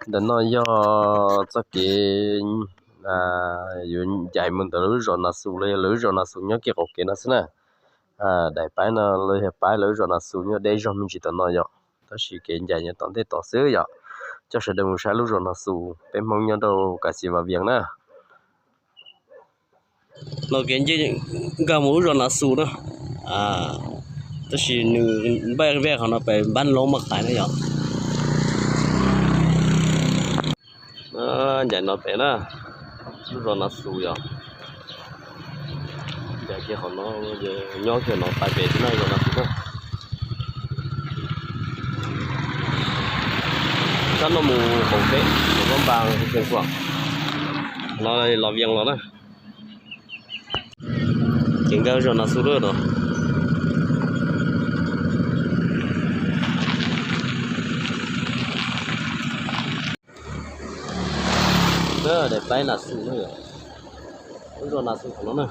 Ntawm no yog txoj kev yuav ncaim mus ntawm lawv lub zos Nas Xus los yog lawv lub zos Nas Xus nyob kiag qaum kev no xwb na. Daim paib no los yog paib lawv lub zos Nas Xus nyob deb zog me ntsis tom no yom, tab sis kev ncaim nyob tom ntej tod xwb yom. Coj sawv daws mus saib lub zos Nas Xus, peb Hmoob nyob rau Kas Xis Vas Vias na. No kev nce nkag mus lub zos Nas Xus na, tab sis nws npaj vej qhov no pem npab loob maj qais na yom. Ncaim no pem na, lub zos Nas Xus yom. Ncaim kiag qhov no, nyob kiag no pais pem xwb na, zos Nas Xus na. Sab no mus qaum kev, mus Npab Npas, Xeev Khuam, no Los Vias los na. Ces nkag zos Nas Xus lawm no. Daim paib Nas Xus na yom, lub zos Nas Xus qhov no na.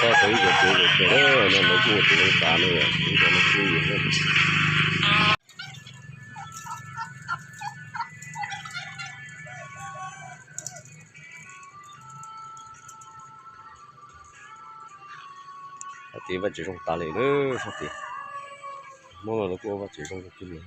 Tau tau ib cov tsev zoo kawg, no lawv kuj ua tsev zoo tas no, ib cov no kuj yog. Sab tid vaj tsev zoo tas li lawm sab tid. Hmoob no lawv kuj ua vaj tsev zoo kawg kiag li.